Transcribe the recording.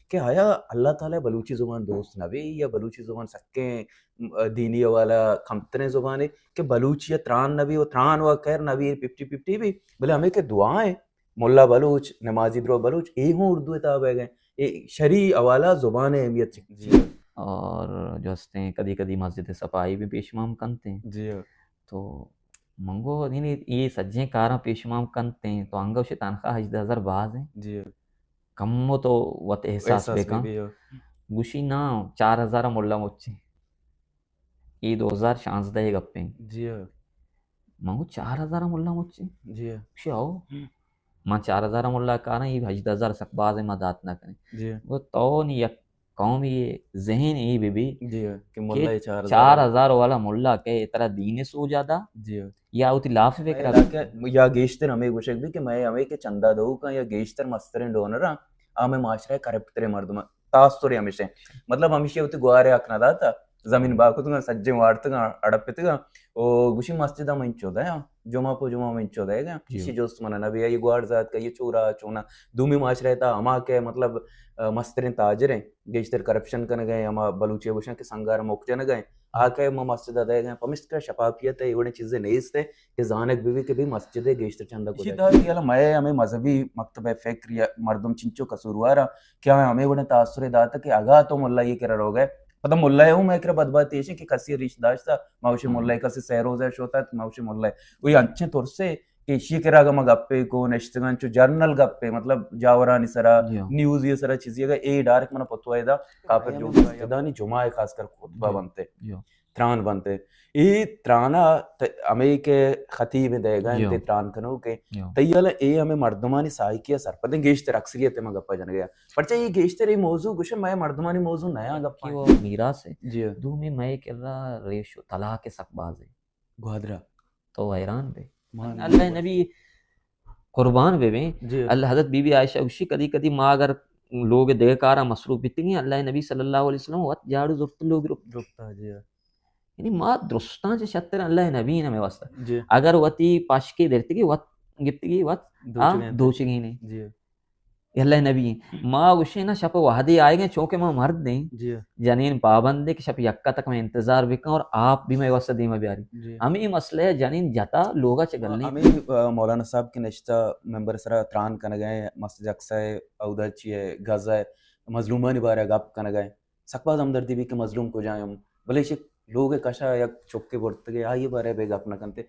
کہ آیا اللہ تعالی بلوچی زبان دوست نہ بی یا بلوچی زبان سکیں، م، دینی حوالہ کمتریں زبانے کہ بلوچی ءَ تران نہ بی، و تران و خیر نہ بی، ففٹی ففٹی بی، بلے ہمیں کہ دعا ہیں، ملا بلوچ، نمازی درو بلوچ، اے ہوں اردو ءِ تہا بہ گئے۔ اے شرعی حوالہ زبان اہمیت چک-، جی۔ اور جو ہستیں کدی کدی مسجد صفائی بھی پیش مام کنتے ہیں۔ جی۔ تو منگو یعنی یہ سجیں کاراں پیش مام کنتے ہیں، تو انگا اسے تنخواہ ہژدہ ہزار باز ہیں۔ جی۔ کم تو وت احساس احساس بکن۔ بی، بی، ہو۔ گوشی نا، چار ہزار ملا مچیں۔ اے دو ہزار شانزدہ ءِ گپیں۔ جی ہاں۔ من گو چار ہزار ملا مچیں؟ جی ہاں۔ گوشی آؤ۔ ہم۔ من چار ہزار ملا کاراں، اے ہژدہ ہزار سک باز ما دات نہ کنیں۔ جی ہاں۔ گو تو نی یک قوم یہ ذہن اے بی بی جی ہاں، کہ کہ ملا چار ہزار۔ چار ہزار والا ملا کہ ترا دین سوجا دا؟ جی ہاں۔ یا وتی لاف مئے فکر علاقہ یا گیشتر ہمیں گوشگ بی کہ مئے ہمیں کہ چندہ دو کن یا گیشتر مستریں ڈونر ہاں، آ مئے معاشرہ کرپٹ تریں مردم تاثر ہمیش ہیں۔ مطلب ہمیشی وتی گوارے حق نہ داتا، زمین باکتگاں، سجیں وارتگاں، اڑپتگاں، او گوشی مسجد ہم انچو دے ہاں، جمعہ پو جمعہ ہم انچو دے گا، جی۔ اسی جوست منا نہ بی، یہ گوار زات کا، یہ چورا چونا، دومی معاشرہ تا ہما کہ مطلب، آ، مستریں تاجر ہیں، گیشتر کرپشن کنگا ہیں، ہما بلوچی گوشاں کہ سنگار مک جنگا ہیں، آ کہ ما مسجد ءَ دئیگ ءَ، پمشکا شفافیت ءِ اے وڑیں چیزے نیست ءِ کہ زانگ بہ بی کہ بھئی مسجد ءِ گیشتر چندہ کجا۔ اسی دار کہ مئے ہمے مذہبی مکتب ءِ فکر یا مردم چنچو قصوروار ءَ کہ آ ہمے وڑیں تاثر دات کہ اگاں تو ملا ءِ کرا روگ ءَ، پدا ملا ءِ ہوں مئے کرا بدبہتی ایش کہ کسی ریش داشتہ، ما وشی ہاں۔ ملا ءِ کسی سہ روزہ شوتا، ما وشی ملا ءِ۔ وہی انچیں ترسے کہ ایشی کرا اگاں ما گپے کو نشتگاں چو جنرل گپے، مطلب جاورانی سرا، جی ہاں۔ نیوزی سرا چیزی اگاں اے ڈائریکٹ منا پتوائے دا، کافر اے جو ہمیں مسجدانی جمعہ خاص کر خطبہ جی۔ بنتے، جی ہاں۔ تران بنتے۔ اے ترانا ت-، ہمیں کہ خطیب دے گا جی ہاں۔ انتے تران کنو کہ جی ہاں۔ تیال اے ہمیں مردمانی سائیکی سرپدیں گیشتر اکثریت ما گپا جنگے۔ پرچہ اے گیشتر اے موضوع گوشے مئے مردمانی موضوع نیا گپا کہ ہیں۔ وہ میراث ہے۔ جی ہاں۔ دومی مئے کرا ریش و طلاق سک باز ہے۔ گوادرا۔ تو حیران بے۔ مان اللہ نبی قربان بے بے۔ جی۔ اللہ حضرت بی بی عائشہ گوشی کدی کدی ما اگر لوگ دگہ کارا مصروف بیتگیں، اللہ نبی صلی اللہ علیہ وسلم وت جاڑو زرت لوگ رکت۔ رکتا، جی۔ یعنی ما درستاں چہ شتر اللہ نبی نہ میں واسطہ۔ جی۔ اگر وتی پاشکی درتگی وت گپتگی وت، دوچگیں۔ آ، دوچگیں نے۔ جی۔ اللہ نبی، ما گوشیں نا شپ وہدے آئیگیں، چونکہ ما مرد ہیں، جی۔ جنین پابند ہے کہ شپ یکا تک میں انتظار بکن اور آپ بھی میں واسطہ دیما بیاری۔ جی۔ ہمیں مسئلہ ہے جنین جتا لوگا چہ گلیں۔ ہمیں، آ، مولانا صاحب کے نشتہ ممبر سرا تران کنگا ہیں، مسجد اقصی ہے، اودا چی ہے، غزہ ہے، مظلومانی بارے گپ کنگا ہیں۔ سک باز ہمدردی بی کہ مظلوم کجا ہیں ہم۔ بلے ایشی لوگ کشا یک چکے برتگے، آئی بارے بے گپ نہ کنتے۔